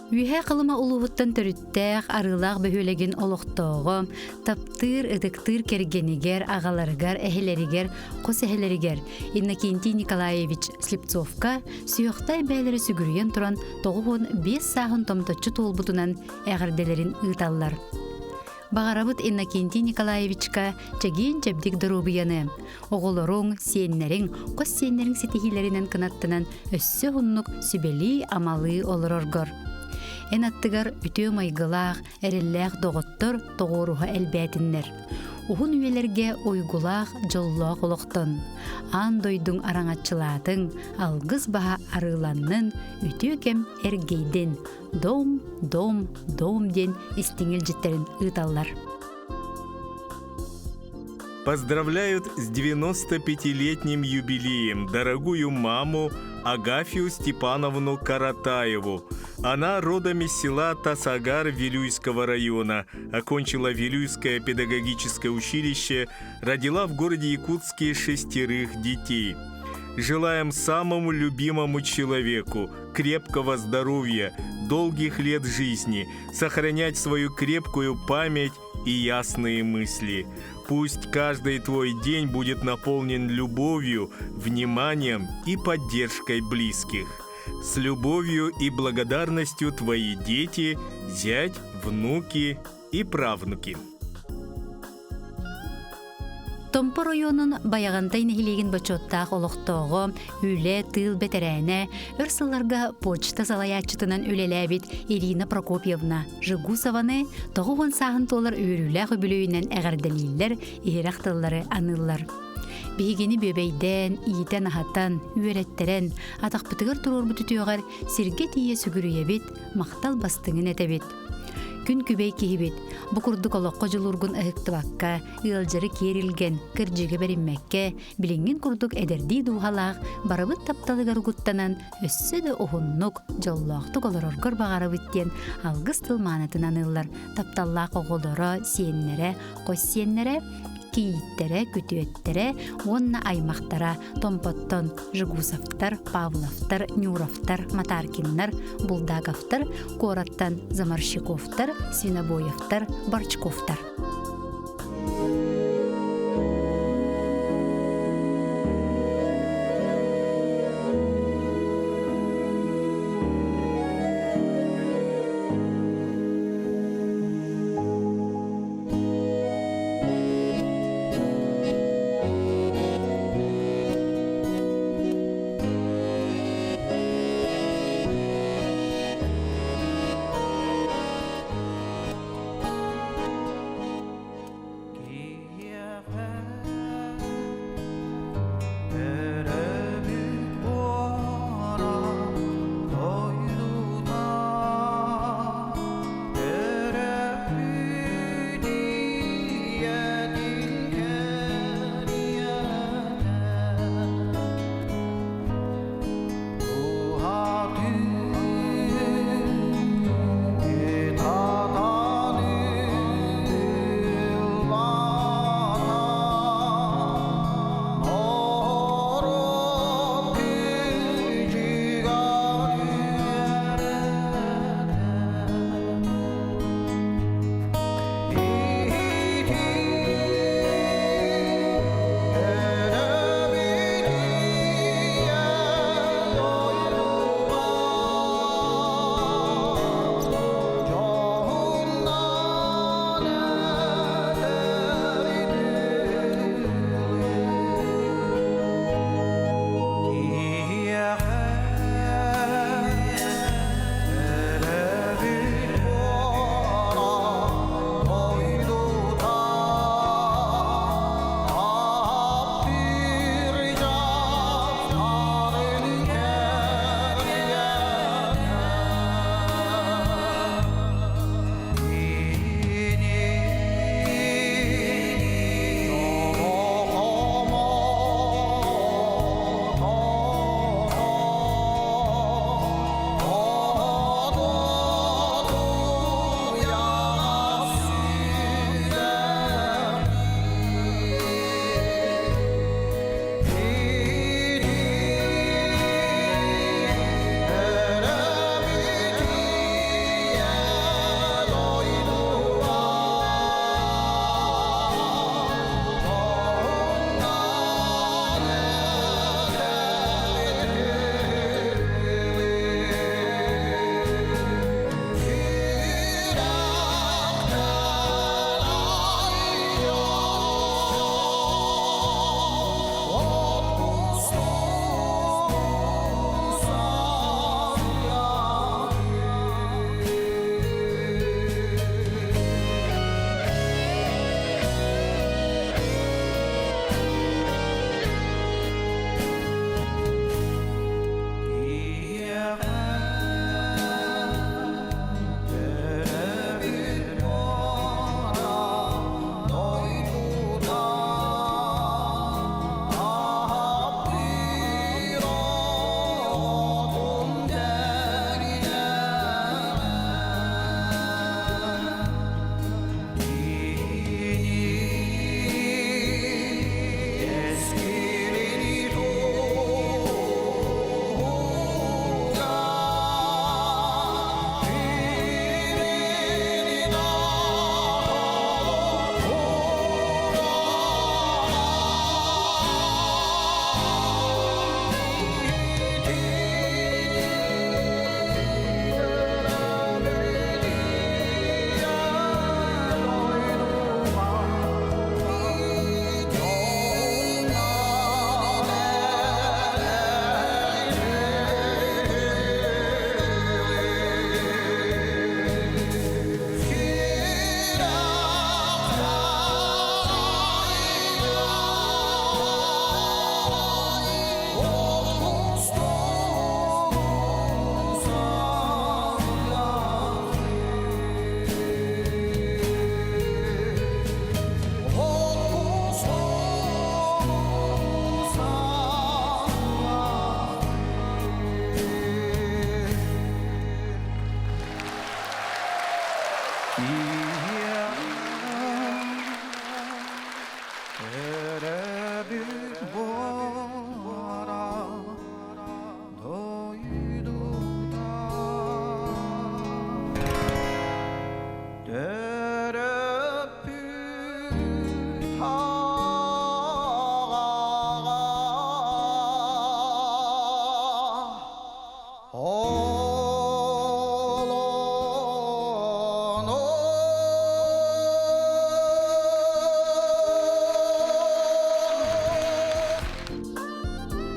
Үөһээ Халыма улууһуттан төрүттээх Арыылаах бөһүөлэгин олохтооҕо, таптыыр, ытыктыыр кэргэнигэр, аҕаларыгар, эһэлэригэр, хос эһэлэригэр Иннокентий Николаевич Слепцовка сүһүөхтэй бэйэлэрэ сүгүрүйэн туран 95 сааһын томточчу туолбутунан эҕэрдэлэрин ыыталлар. Баҕарабыт Иннокентий Николаевичка чэгиэн-чэбдик доруобуйаны, оҕолоруҥ, сиэннэриҥ, хос сиэннэриҥ ситиһиилэринэн кынаттанан өссө уһуннук сүбэлии-амалыы олороргор. Эн аттыгар үтүө майгылаах, эрэллээх доҕоттор тоҕуоруһа элбээтиннэр. Уһун үйэлэргэ уйгулаах, дьоллоох олохтон. Аан дойдуҥ араҥаччылаатыҥ, алгыс баһа арыыланнын, үтүө кэм эргийдин. Дом, дом, дом диэн истиҥ илдьиттэрин ыыталлар. Поздравляют с 95-летним юбилеем дорогую маму Агафью Степановну Каратаеву. Она родом из села Тасагар Вилюйского района, окончила Вилюйское педагогическое училище, родила в городе Якутске шестерых детей. Желаем самому любимому человеку крепкого здоровья, долгих лет жизни, сохранять свою крепкую память и ясные мысли. Пусть каждый твой день будет наполнен любовью, вниманием и поддержкой близких. С любовью и благодарностью твои дети, зять, внуки и правнуки. Томпо оройуонун Байаҕантай нэһилиэгин бочуоттаах олохтооҕо, үлэ, тыыл бэтэрээнэ, өр сылларга почта салайааччытынан үлэлээбит Ирина Прокопьевна Жегусованы 90 сааһын туолар үөрүүлээх үбүлүөйүнэн эҕэрдэлииллэр, иһирэх тыллары аныыллар. Биһигини бүөбэйдээн, иитэн-аһатан, үөрэттэрэн, атахпытыгар туруорбут үтүөҕэр сиргэ тиийэ сүгүрүйэбит, махтал бастыҥын этэбит. Күн күбэй киһибит, бу курдук олоххо дьулуургун ыһыктыбакка, ыалдьары киэр илгэн, кырдьыгы бэриммэккэ, билиҥҥин курдук эдэрдии дууһалаах, барыбыт тапталыгар угуттанан, өссө да уһуннук, дьоллоохтук олороргор баҕарабыт диэн алгыс тыл маанытын аныыллар тапталлаах оҕолоро, сиэннэрэ, хос сиэннэрэ, кийииттэрэ, күтүөттэрэ уонна аймахтара Томпоттон Жегусовтар, Павловтар, Нюровтар, Матаркиннар, Булдаковтар, куораттан Заморщиковтар, Свинобоевтар, Борчковтар. Төрөөбүт буора дойдута Төрөппүт аҕаҕа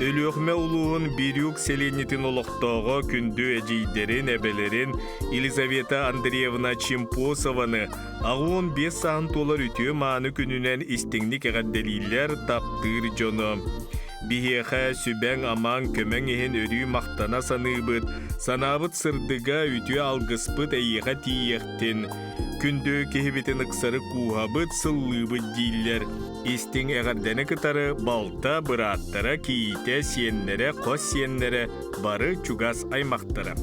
Өлүөхүмэ улууһун Бирюк сэлиэнньэтин олохтооҕо күндү эдьиийдэрин, эбэлэрин Елизавета Андреевна Чемпосованы 85 сааһын туолар үтүө-мааны күнүнэн истиҥник эҕэрдэлииллэр таптыыр дьоно. Биһиэхэ сүбэҥ-амаҥ, көмөҥ иһин өрүү махтана саныыбыт, санаабыт сырдыга, үтүө алгыспыт эйиэхэ тиийиэхтин. Күндү киһибитин ыксары кууһабыт, сыллыыбыт дииллэр. Истиҥ эҕэрдэни кытары балта, бырааттара, кийиитэ, сиэннэрэ, хос сиэннэрэ, бары чугас аймахтара.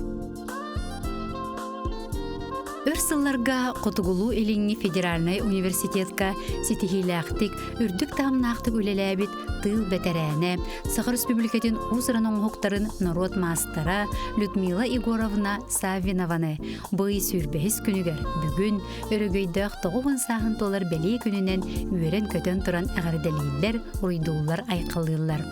Өр сылларга Хотугулуу-Илиҥҥи федеральнай университетка ситиһиилээхтик, үрдүк таһымнаахтык үлэлээбит тыыл бэтэрээнэ, Саха Республикатын уус-уран оҥоһуктарын норуот маастара Людмила Егоровна Саввинованы бый сүүрбэһис күнүгэр бүгүн өрөгөйдөөх 90 сааһын туолар бэлиэ күнүнэн үөрэн-көтөн туран эҕэрдэлииллэр, уруйдууллар, айхаллыыллар.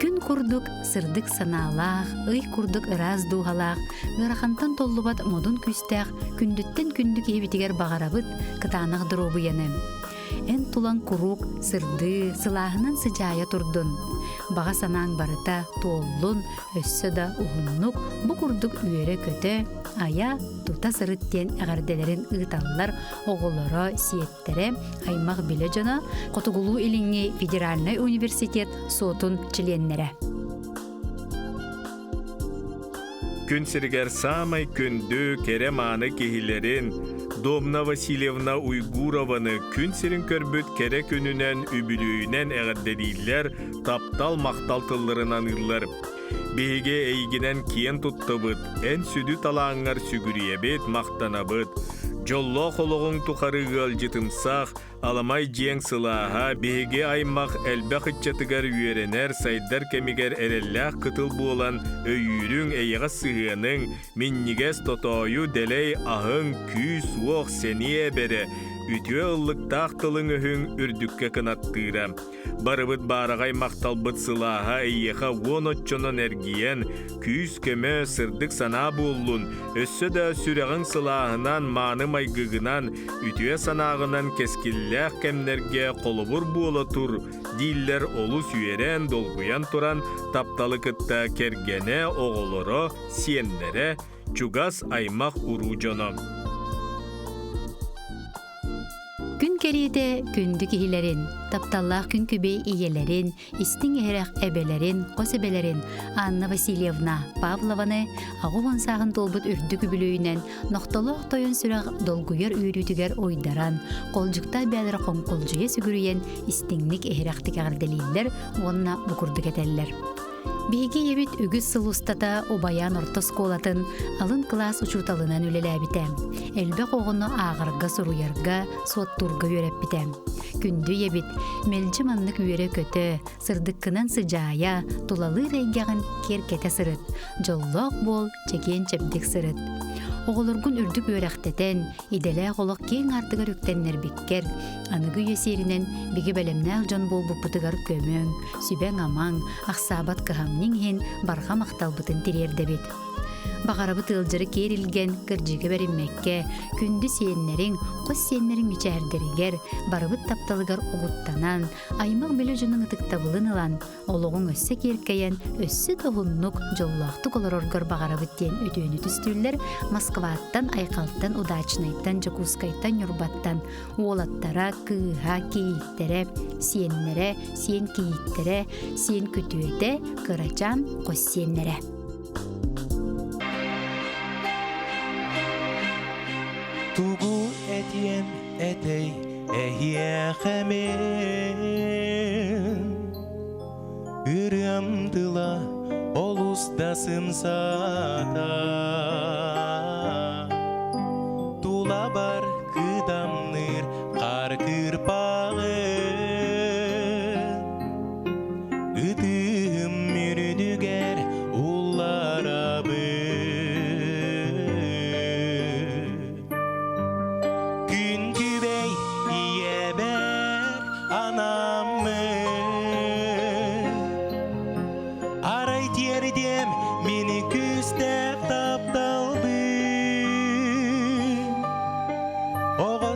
Күн курдук сырдык санаалаах, ый курдук ыраас дууһалаах, ыарахантан толлубат модун күүстээх күндүттэн күндү киһибитигэр баҕарабыт кытаанах доруобуйаны. Эн тулаҥ куруук сырдыы, сылааһынан сыдьаайа турдун. Баҕа санааҥ барыта туоллун, өссө да уһуннук бу курдук үөрэ-көтө, айа, тута сырыт диэн эҕэрдэлэрин ыыталлар оҕолоро, сиэттэрэ, аймах-билэ дьоно, Хотугулуу-Илиҥҥи федеральнай университет суотун чилиэннэрэ. Күн сиригэр саамай күндү, кэрэ-мааны киһилэрин Домна Васильевна Уйгурованы күн сирин көрбүт кэрэ күнүнэн үбүлүөйүнэн эҕэрдэлииллэр, таптал махтал тылларын аныыллар. Биһиги эйигинэн киэн туттабыт, эн сүдү талааҥҥар сүгүрүйэбит, махтанабыт. Дьоллоох олоҕуҥ тухары ыалдьытымсах, Аламай дьиэҥ сылааһа биһиги аймах элбэх ыччатыгар үөрэнэр, сайдар кэмигэр эрэллээх кытыл буолан өйүүрүҥ, эйэҕэс сыһыаныҥ, минньигэс тотоойу дэлэй аһыҥ, күүс-уох, сэниэ эбэрэ, үтүө ыллыктаах тылыҥ-өһүҥ үрдүккэ кынаттыыра. Барыбыт баараҕай махталбыт сылааһа эйиэхэ уон оччонон эргийэн, күүс-көмө, сырдык санаа буоллун, өссө да сүрэҕиҥ сылааһынан, мааны майгыгынан, үтүө санааҕынан кэскиллээх кэмнэргэ холобур буола тур, дииллэр олус үөрэн, долгуйан туран тапталы кытта кэргэнэ, оҕолоро, сиэннэрэ, чугас аймах уруу дьоно. Күн кэриэтэ күндү киһилэрин, тапталлаах күн күбэй ийэлэрин, истиҥ иһирэх эбэлэрин, хос эбэлэрин Анна Васильевна Павлованы 80 сааһын туолбут үрдүк үбүлүөйүнэн нохтолоох тойон сүрэх долгуйар үөрүүтүгэр уйдаран, холдьуктаах бэйэлэрэ хоҥкулдьуйа сүгүрүйэн истиҥник иһирэхтик эҕэрдэлииллэр уонна бу курдук этэллэр. Биһиги ийэбит үгүс сыл устата Убайаан орто оскуолатын алын кылаас учууталынан үлэлээбитэ. Элбэх оҕону ааҕарга, суруйарга, суоттуурга үөрэппитэ. Күндү ийэбит мэлдьи маннык үөрэ-көтө, сырдыккынан сыдьаайа, тулалыыр эйгэҕин киэркэтэ сырыт, дьоллоох буол, чэгиэн-чэбдик сырыт. Оҕолоргун үрдүк үөрэхтэтэн, идэлээх олох киэҥ аартыгар үктэннэрбиккэр, аныгы үйэ сиэринэн бигэ бэлэмнээх дьон буолбуппутугар көмөҥ, сүбэҥ-амаҥ, ахсаабат кыһамньыҥ иһин барҕа махталбытын тириэрдэбит. Баҕарабыт ыалдьары киэр илгэн, кырдьыга бэриммэккэ, күндү сиэннэриҥ, хос сиэннэриҥ мичээрдэригэр, барыбыт тапталыгар угуттанан, аймах-билэ дьонуҥ ытыктабылын ылан, олоҕуҥ өссө киэркэйэн, өссө да уһуннук, дьоллоохтук олороргор баҕарабыт диэн үтүөнү түстүүллэр Москваттан, Айхалтан, Удачнайтан, Дьокуускайтан, Ньурбаттан уолаттара, кыыһа, кийииттэрэ, сиэннэрэ, сиэн кийииттэрэ, сиэн күтүөтэ, кырачаан хос сиэннэрэ. Тугу этиэм этэй эһиэхэ мин Ырыам тыла олус да сымсата Тулабар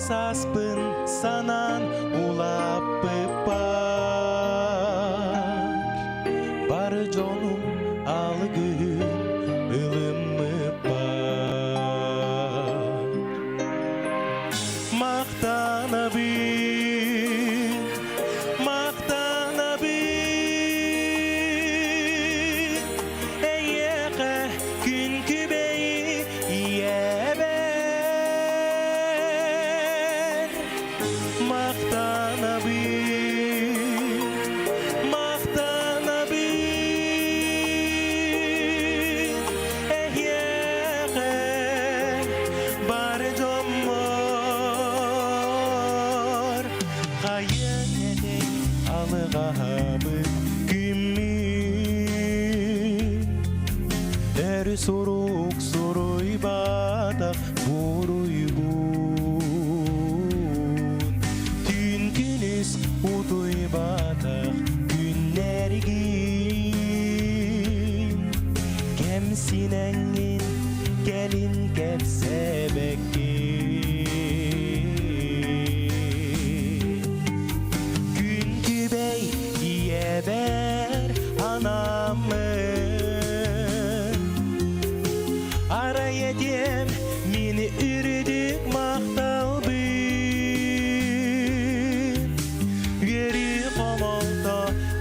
сааспын санаан улааппыппар Бары дьонум алгыһын ылыммыппар Махтанабын, махтанабын Эйиэхэ күн күбэй ийэбэр Махтанабын, махтанабын Эһиэхэ бар дьоммор Хайыаҥ этэй алыҕаһабыт күммүт Өр сурук суруйбатах буруйбун Түүн күнүс утуйбатах күннэргин Кэмсинэҥҥин кэлин кэпсээбэккин Күн күбэй ийэбэр анаммын Арай этиэм мин үрдүк махталбын Үөрүү хомолто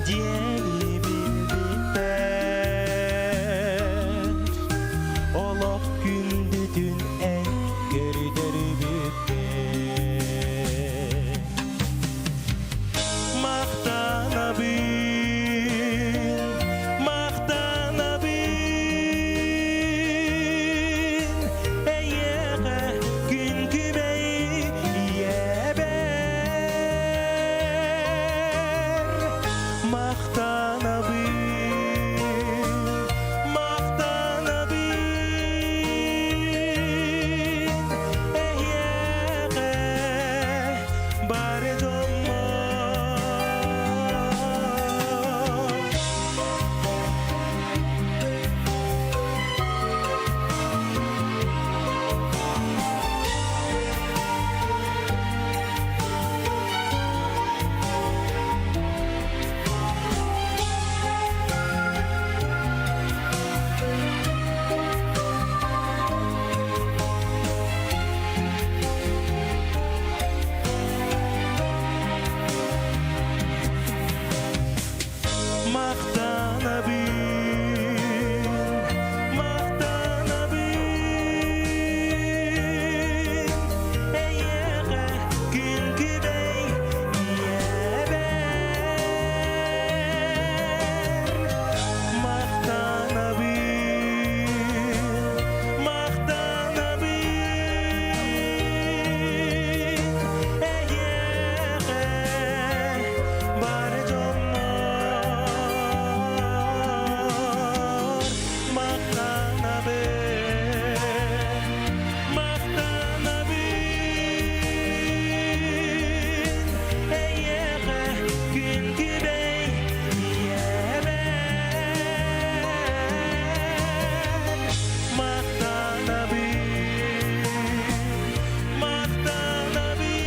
диэни билбиппэр Олох күндүтүн эн көрдөрбүппэр Махтанабын, махтанабын Эйиэхэ күн күбэй ийэбэр Махтанабын, махтанабын Эйиэхэ бары дьоммор. Махтанабын, махтанабын Эйиэхэ күн күбэй ийэбэр Махтанабын, махтанабын Эйиэхэ бар дьоммор Махтанабын, махтанабын Эйиэхэ күн күбэй ийэбэр Махтанабын, махтанабын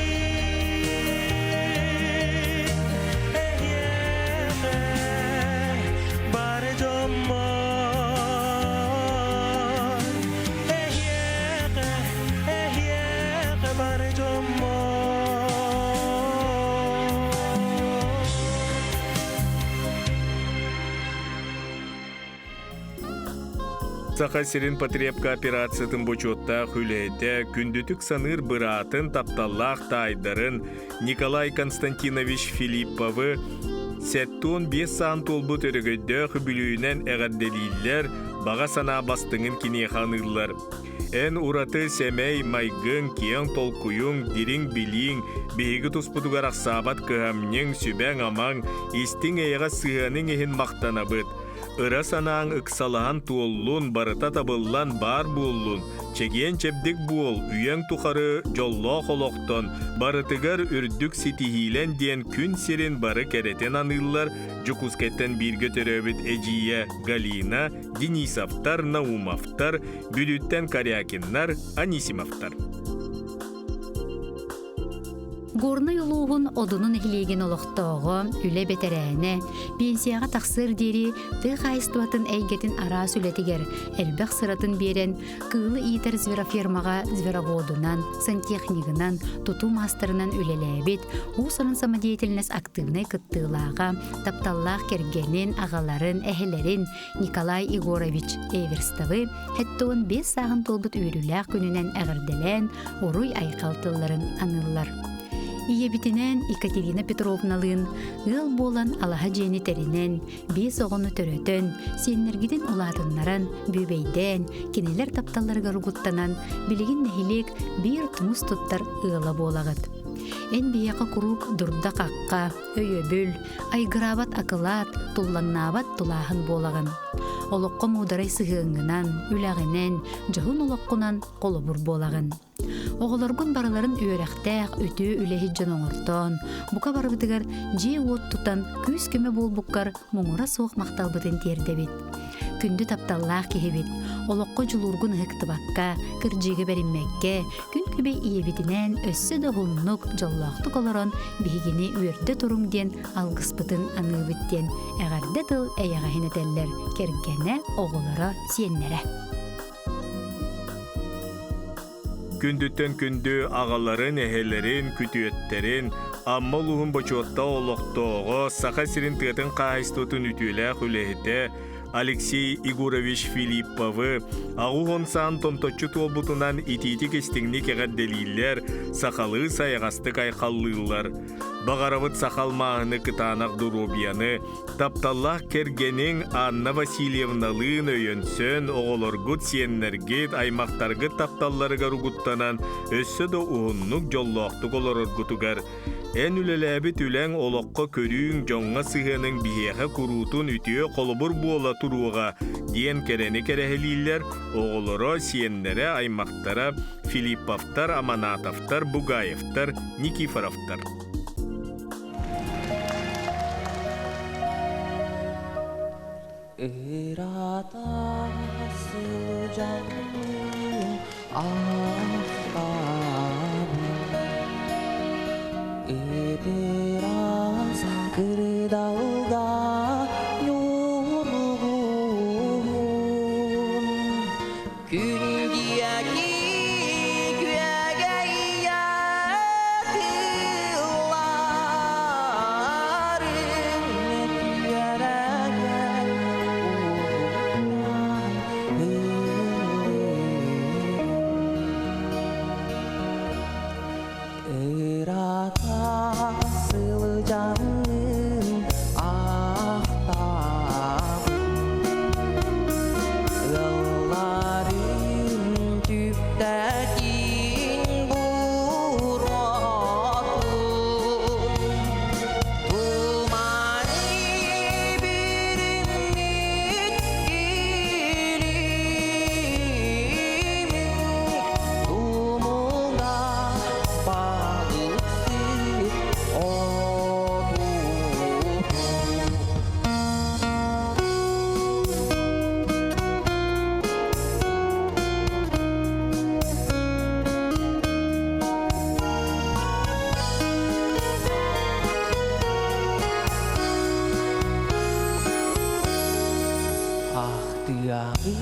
Эйиэхэ бары дьоммор Эйиэхэ, эйиэхэ бары дьоммор Саха сирин потребкооперациятын бочуоттаах үлэһитэ күндүтүк саныыр быраатын тапталлаах таайдарын Николай Константинович Филипповы 75 саан туолбут өрөгөйдөөх үбүлүөйүнэн эҕэрдэлииллэр, баҕа санаа бастыҥын киниэхэ аныыллар. Эн ураты сэмэй майгыҥ, киэҥ толкуйуҥ, дириҥ билииҥ, биһиги туспутугар ахсаабат кыһамньыҥ, сүбэҥ-амаҥ, истиҥ эйэҕэс сыһыаныҥ иһин махтанабыт. Ыра санааҥ ыксалаһан туоллун, барыта табыллан баар буоллун, чэгиэн-чэбдик буол, үйэҥ тухары дьоллоох олохтон, барытыгар үрдүк ситиһиилэн диэн күн сирин бары кэрэтин аныыллар Дьокуускайтан бииргэ төрөөбүт эдьиийэ Галина, Денисовтар, Наумовтар, Бүлүүттэн Корякиннар, Анисимовтар. Горнай улууһун Одуну нэһилиэгин олохтооҕо, үлэ бэтэрээнэ, пенсияҕа тахсыар диэри тыа хаһаайыстыбатын эйгэтин араас үлэтигэр элбэх сыратын биэрэн, кыылы иитэр зверофермаҕа звероводунан, сантехнигынан, тутуу маастарынан үлэлээбит, уус-уран самодеятельность актыыбынай кыттыылааҕа, тапталлаах кэргэнин, аҕаларын, эһэлэрин Николай Егорович Эверстовы 75 сааһын туолбут үөрүүлээх күнүнэн эҕэрдэлээн, уруй-айхал тылларын аныыллар. Ийэбитинээн Екатерина Петровналыын ыал буолан алаһа дьиэни тэринэн, биэс оҕону төрөтөн, сиэннэргитин улаатыннаран, бүөбэйдээн, кинилэр тапталларыгар угуттанан, билигин нэһилиэк биир тумус туттар ыала буолаҕыт. Эн биһиэхэ куруук дурда-хахха, өйөбүл, айгыраабат акылаат, туллаҥнаабат тулааһын буолаҕын. Олоххо муударай сыһыаҥҥынан, үлэҕинэн, дьоһун олоххунан холобур буолаҕын. Оҕолоргун барыларын үөрэхтээх, үтүө үлэһит дьон оҥортоон, бука барыбытыгар дьиэ-уот тутан күүс-көмө буолбуккар муҥура суох махталбытын тиэрдэбит. Күндү тапталлаах киһибит, олоххо дьулуургун ыһыктыбакка, кырдьыыга бэриммэккэ, күн күбэй ийэбитинээн өссө да уһуннук, дьоллоохтук олорон биһигини үөрдэ туруҥ диэн алгыспытын аныыбыт диэн эҕэрдэ тыл эйэҕэһин этэллэр кэргэнэ, оҕолоро, сиэннэрэ. Күндүттэн күндү аҕаларын, эһэлэрин, күтүөттэрин, Амма улууһун бочуоттаах олохтооҕо, Саха сирин тыатын хаһаайыстыбатын үтүөлээх үлэһитэ Алексей Егорович Филипповы аҕыс саан томточчу туолбутунан итиитик-истиҥник эҕэрдэлииллэр, сахалыы сайаҕастык айхаллыыллар. Баҕарабыт саха алмааһыны кытаанах доруобуйаны, Тапталлаах кэргэниҥ Анна Васильевналыын өйөнсөн, оҕолоргут, сиэннэргит, аймахтаргыт тапталларыгар угуттанан, өссө да уһуннук, дьоллоохтук олороргутугар, эн үлэлээбит үлэҥ олоххо көрүүҥ, дьоҥҥо сыһыаныҥ биһиэхэ куруутун үтүө холобур буола туруоҕа диэн кэрэни кэрэһилииллэр оҕолоро, сиэннэрэ, аймахтара Филипповтар, Аманатовтар, Бугаевтар, Никифоровтар. Ырата сылдьаммын ахтабын Ып-ыраас кырдалга ньургуһун Күн диэки күөгэйэ тылларын үөрэгэр уһуктан Ырата сылдьаммын ахтабын Ыалларым түптэтин буруотун Туманы бүрүммүт илимин Тумуга балыксыт отутун. Ахтыаҕын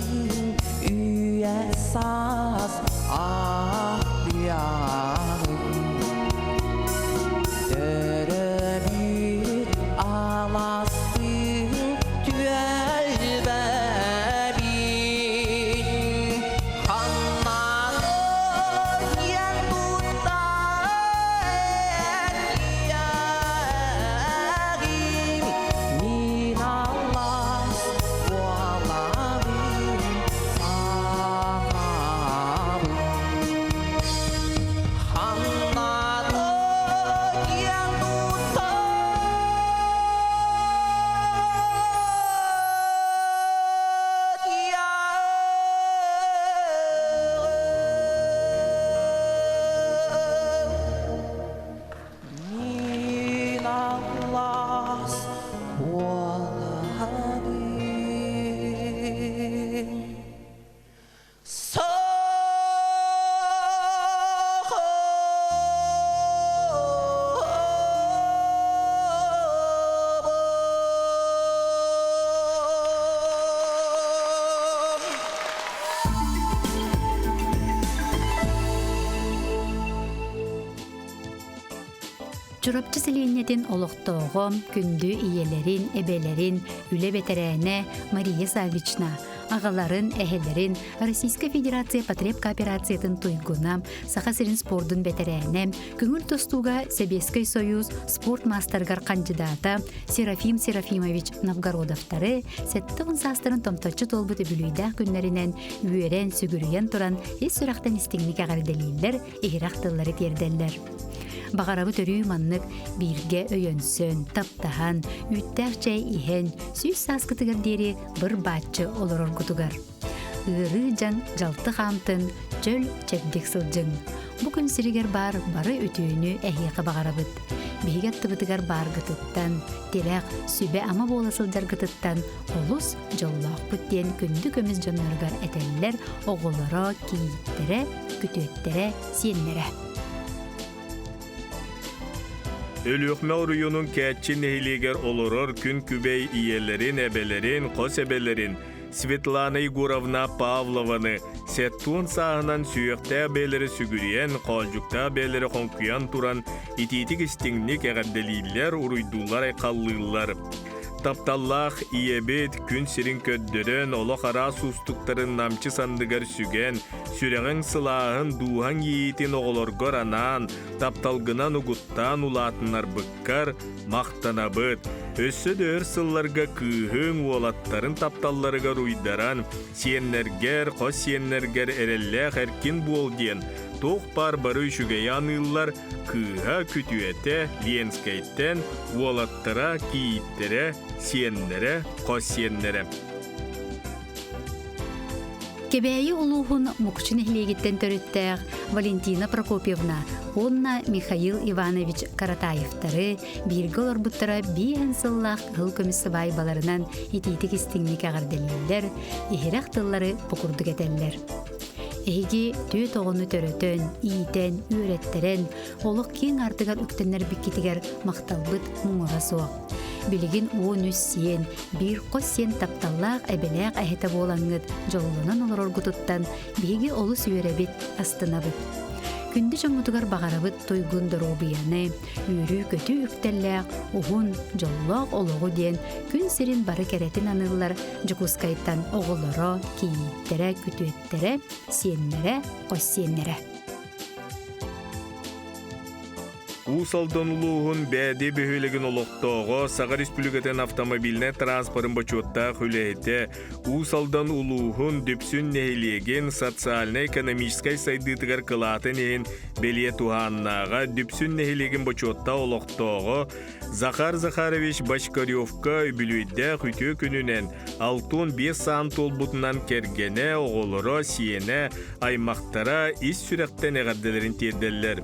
үйэ саас ахтыаҕын Төрөбүт аласпын түөлбэбин Ханнаны киэн тутта этиэҕим Мин алаас буолабын сахабын. Чурапчы сэлиэнньэтин олохтооҕо, күндү ийэлэрин, эбэлэрин, үлэ бэтэрээнэ Мария Саввична, аҕаларын, эһэлэрин, Российскай Федерация потребкооперациятын туйгуна, Саха сирин спордун бэтэрээнэ, көҥүл тустууга Сэбиэскэй Союз спорт маастарыгар хандьыдаата Серафим Серафимович Новгородовтары 70 саастарын томточчу туолбут үбүлүйдээх күннэринэн үөрэн, сүгүрүйэн туран ис сүрэхтэн истиҥник эҕэрдэлииллэр, иһирэх тыллары тиэрдэллэр. Баҕарабыт өрүү маннык бииргэ өйөнсөн, таптаһан, үүттээх чэй иһэн, 100 сааскытыгар диэри быр бааччы олороргутугар. Ыарыы дьаҥ дьалты хаамтын, чөл чэбдик сылдьыҥ. Бу күн сиригэр баар бары үтүөнү эһиэхэ баҕарабыт. Биһиги аттыбытыгар бааргытыттан, тирэх, сүбэ-ама буола сылдьаргытыттан олус дьоллоохпут диэн күндү көмүс дьонноругар этэллэр оҕолоро, кийииттэрэ, күтүөттэрэ, сиэннэрэ. Өлүөхүмэ оройуонун Кээччи нэһилиэгэр олорор күн күбэй ийэлэрин, эбэлэрин, хос эбэлэрин Светлана Егоровна Павлованы 70 сааһынан сүһүөхтээх бэйэлэрэ сүгүрүйэн, хоолдьуктаах бэйэлэрэ хоҥкуйан туран итиитик истиҥник эҕэрдэлииллэр, уруйдууллар-айхаллыыллар. Тапталлаах ийэбит күн сирин көрдөрөн, олох араас уустуктарын намчы санныгар сүгэн, сүрэҕиҥ сылааһын, дууһаҥ иэйиитин оҕолоргор анаан, тапталгынан угуттаан улаатыннарбыккар махтанабыт. Өссө да өр сылларга кыыһыҥ, уолаттарын тапталларыгар уйдаран, сиэннэргэр, хос сиэннэргэр эрэллээх эркин буол диэн туох баар бары үчүгэйи аныыллар кыыһа күтүөтэ Ленскэйтэн, уолаттара, кийииттэрэ, сиэннэрэ, хос сиэннэрэ. Кэбээйи улууһун Мукучу нэһилиэгиттэн төрүттээх Валентина Прокопьевна уонна Михаил Иванович Каратаевтары бииргэ олорбуттара 5 сыллаах кыһыл көмүс сыбаайбаларынан итиитик истиҥник эҕэрдэлииллэр, иһирэх тыллары бу курдук этэллэр. Эһиги түөрт оҕону төрөтөн, иитэн, үөрэттэрэн, олох киэҥ аартыгар үктэннэрбиккитигэр махталбыт муҥура суох. Билигин 13 сиэн, биир хос сиэн тапталлаах эбэлээх эһэтэ буолаҥҥыт дьоллонон олороргутуттан биһиги олус үөрэбит, астынабыт. Күндү дьоммутугар баҕарабыт туйгун доруобуйаны, үөрүү-көтүү үктэллээх, уһун, дьоллоох олоҕу диэн күн сирин бары кэрэтин аныыллар Дьокуускайтан оҕолоро, кийииттэрэ, күтүөттэрэ, сиэннэрэ, хос сиэннэрэ. Уус Алдан улууһун Бээди бөһүөлэгин олохтооҕо, Саха Республикатын автомобильнай транспорын бочуоттаах үлэһитэ, Уус Алдан улууһун Дүпсүн нэһилиэгин социальнай-экономическай сайдыытыгар кылаатын иһин бэлиэ туһааннааҕа, Дүпсүн нэһилиэгин бочуоттаах олохтооҕо Захар Захарович Бочкаревка үбүлүөйдээх үтүө күнүнэн 65 сааһын туолбутунан кэргэнэ, оҕолоро, сиэнэ, аймахтара ис сүрэхтэн эҕэрдэлэрин тиэрдэллэр.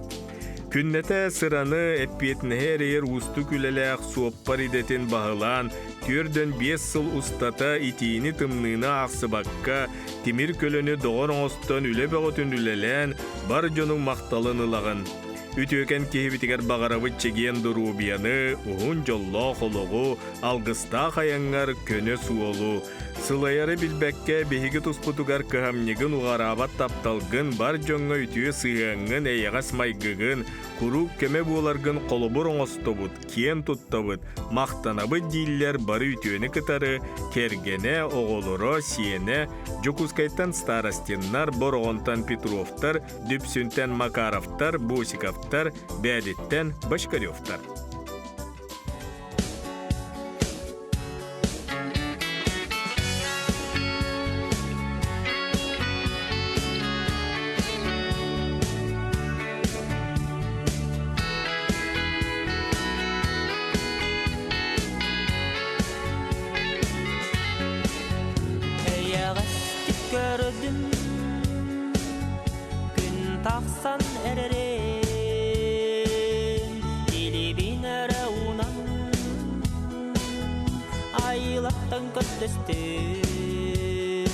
Күннэтэ сыраны, эппиэтинэһи эрэйэр уустук үлэлээх суоппар идэтин баһылаан, 45 сыл устата итиини-тымныыны аахсыбакка, тимир көлөнү доҕор оҥостон үлэ бөҕөтүн үлэлээн, бар дьонуҥ махталын ылаҕын. Үтүөкэн киһибитигэр баҕарабыт чэгиэн доруобуйаны, уһун дьоллоох олоҕу, алгыстаах айаҥҥар көнө суолу, сылайары билбэккэ биһиги туспутугар кыһамньыгын уҕараабат тапталгын, бар дьоҥҥо үтүө сыһыаҥҥын, эйэҕэс майгыгын, куруук көмө буоларгын холобур оҥостобут, киэн туттабыт, махтанабыт дииллэр бары үтүөнү кытары кэргэнэ, оҕолоро, сиэнэ, Дьокуускайтан Старостиннар, Бороҕонтон Петровтар, Дүпсүнтэн Макаровтар, Босиковтар, Бээдиттэн Бочкаревтар. Эйэҕэстик көрдүм күн тахсан эрэрин илиибин эрэ уунан айылаттан көрдөстүм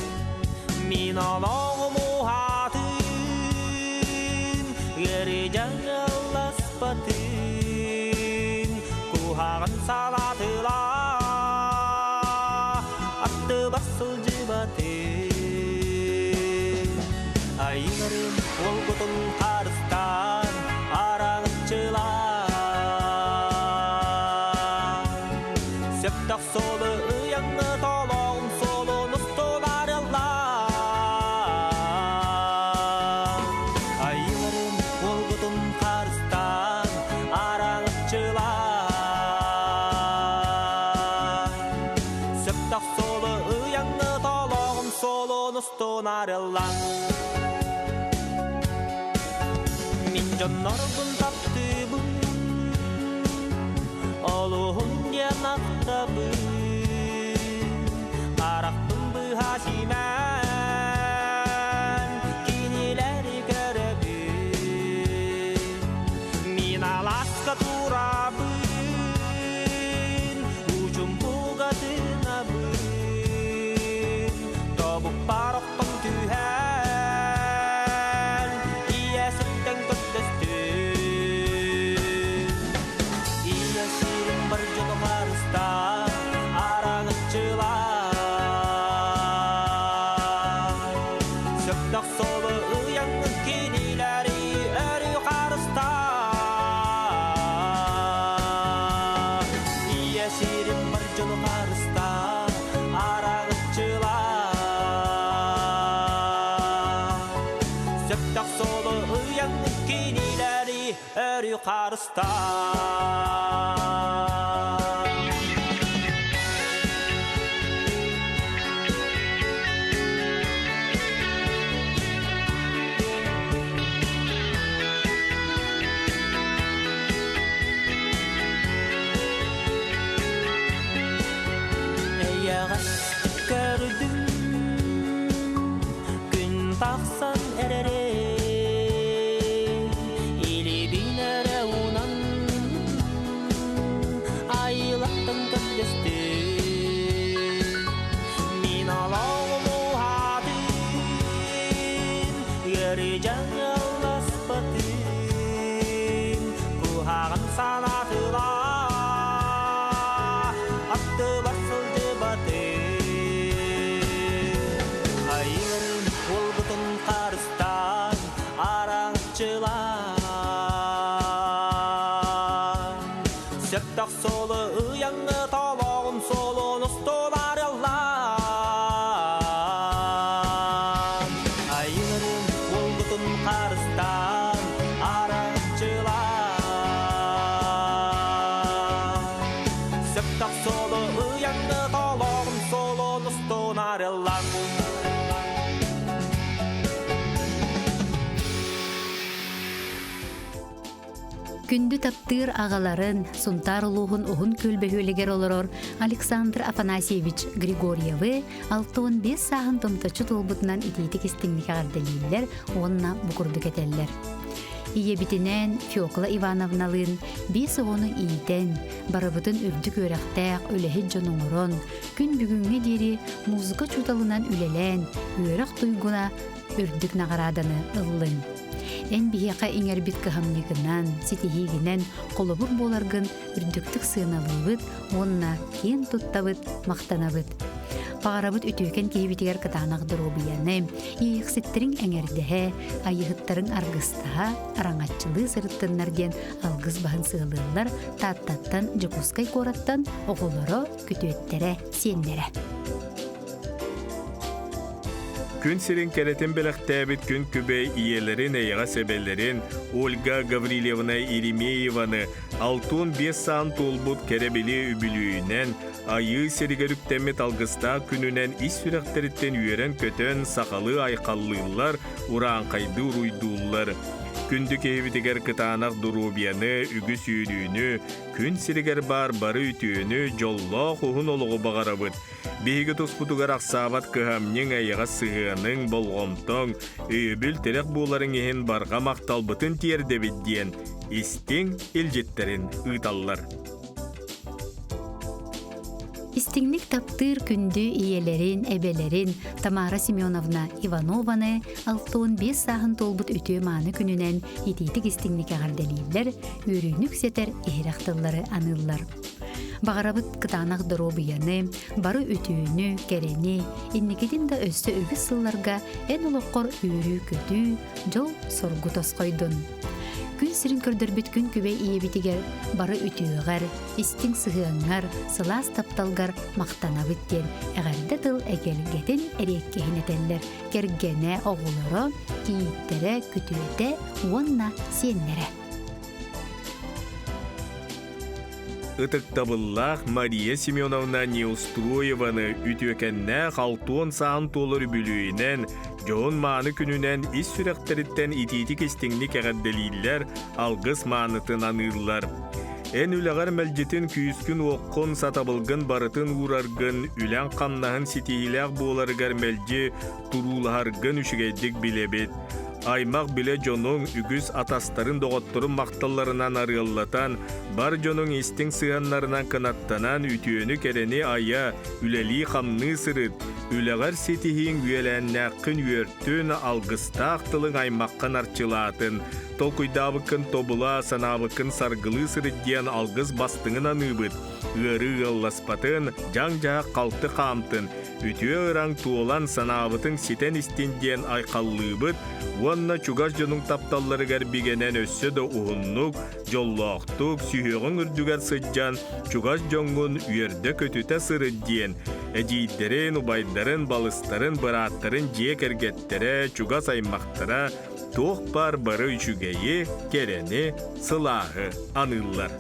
мин олоҕум уһаатын ыарыы дьаҥыласпатын куһаҕан санаалар аттыбар сылдьыбатын айыларым уолгутун харыстаан араҥаччылаан. устун арыллан Мин дьоннорбун таптыыбын Олуһун диэн ахтабын Харахпын быһа симэн Кинилэри көрөбүн Мин алааска турабын Учумпуга тыынабын Тобукпар охтон түһэн Ийэ сүттэн көрдөстүм Ийэ сирин бар дьону харыстаан Араҥаччылаан Сөптөх суолу ыйаҥҥын кинилэри өрүү харыстаа Ийэ сирин бар дьону харыстаа Араҥаччылаа Сөптөх суолу ыйаҥҥын кинилэри өрүү харыстаа Эйэҕэс көрдүм күн тахсан эрэри илибин эрэ уунан айылаттан көрдөстүм мин олоҕум уһаатын ыарыы дьаҥыласпатын куһаҕан санаатыла аттыбар сылдьыбатын айыларын уолгутун харыстаан араҥаччылаан сөптөх суолу ыйаҥҥы толоҕун суолун устун арыаллаан айыларын уолгутун харыстаан араҥаччылаан сөптөх суолу ыйаҥҥы толоҕун суолун устун арыаллаан Күндү таптыыр аҕаларын Сунтаар улууһун Уһун Күөл бөһүөлэгэр олорор Александр Афанасьевич Григорьевы 65 сааһын томточчу туолбутунан итиитик истиҥник эҕэрдэлииллэр уонна бу курдук этэллэр. Ийэбитинээн Фекла Ивановналыын биэс оҕону иитэн, барыбытын үрдүк үөрэхтээх үлэһит дьон оҥорон, күн бүгүҥҥэ диэри музыка учууталынан үлэлээн, үөрэх туйгуна үрдүк наҕарааданы ыллыҥ. Эн биһиэхэ иҥэрбит кыһамньыгынан, ситиһиигинэн холобур буоларгын үрдүктүк сыаналыыбыт уонна киэн туттабыт, махтанабыт. Баҕарабыт үтүөкэн киһибитигэр кытаанах доруобуйаны, иэйэхситтэриҥ эҥэрдэһэ, айыһыттарыҥ аргыстаһа, араҥаччылыы сырыттыннар диэн алгыс баһын сыалыыллар Тааттаттан, Дьокуускай куораттан оҕолоро, күтүөттэрэ, сиэннэрэ. Күн сирин кэрэтин бэлэхтээбит күн күбэй ийэлэрин эйэҕэс эбэлэрин Ольга Гаврильевна Еремееваны 65 саан туолбут кэрэбили үбүлүөйүнэн Айыы сиригэр үктэммит алгыстаах күнүнэн ис сүрэхтэриттэн үөрэн-көтөн сахалыы айхаллыыллар, урааҥхайдыы уруйдууллар. Күндү киһибитигэр кытаанах доруобуйаны, үгүс үөрүүнү, күн сиригэр баар бары үтүөнү, дьоллоох уһун олоҕу баҕарабыт. Биһиги туспутугар ахсаабат кыһамньыҥ, эйэҕэс сыһыаныҥ, болҕомтоҥ, өйөбүл-тирэх буоларыҥ иһин барҕа махталбытын тиэрдэбит диэн истиҥ илдьиттэрин ыыталлар. Истиҥник таптыыр күндү ийэлэрин, эбэлэрин Тамара Семеновна Иванованы 65 сааһын туолбут үтүө-мааны күнүнэн итиитик истиҥник эҕэрдэлииллэр, үөрүүнү үксэтэр иһирэх тыллары аныыллар. Баҕарабыт кытаанах доруобуйаны, бары үтүөнү, кэрэни, инникитин да өссө үгүс сылларга эн олоххор үөрүү-көтүү, дьол-соргу тосхойдун. Күн сирин көрдөрбүт күн күбэй ийэбитигэр бары үтүөҕэр, истиҥ сыһыаҥҥар, сылаас тапталгар махтанабыт диэн эҕэрдэ тыл эгэлгэтин эриэккэһин этэллэр кэргэнэ, оҕолоро, кийииттэрэ, күтүөтэ уонна сиэннэрэ. Ытыктабыллаах Мария Семеновна Неустроеваны үтүөкэннээх алтуон саан туолар үбүлүөйүнэн Дьоһун мааны күнүнэн ис сүрэхтэриттэн итиитик истиҥник эҕэрдэлииллэр, алгыс маанытын аныыллар. Эн үлэҕэр мэлдьитин күүскүн-уоххун, сатабылгын барытын уураргын, үлэҥ-хамнаһын ситиһиилээх буоларыгар мэлдьи туруулаһаргын үчүгэйдик билэбит. Аймах-билэ дьонуҥ үгүс атастарын-доҕотторун махталларынан арыаллатан, бар дьонуҥ истиҥ сыһыаннарынан кынаттанан үтүөнү-кэрэни айа, үлэлии-хамныы сырыт, үлэҕэр ситиһииҥ үөлээннээххин үөртүн, алгыстаах тылыҥ аймаххын арчылаатын, толкуйдаабыккын тобула, санаабыккын саргылыы сырыт диэн алгыс бастыҥын аныыбыт, ыарыы ыалласпатын, дьаҥ-дьаһах халты хаамтын, үтүө ыраҥ туолан санаабытыҥ ситэн истин диэн айхаллыыбыт уонна чугас дьонуҥ тапталларыгар бигэнэн өссө да уһуннук, дьоллоохтук, сүһүөҕүҥ үрдүгэр сылдьан чугас дьоҥҥун үөрдэ-көтүтэ сырыт диэн эдьиийдэрин, убайдарын, балыстарын, бырааттарын дьиэ кэргэттэрэ, чугас аймахтара туох баар бары үчүгэйи, кэрэни, сылааһы аныыллар.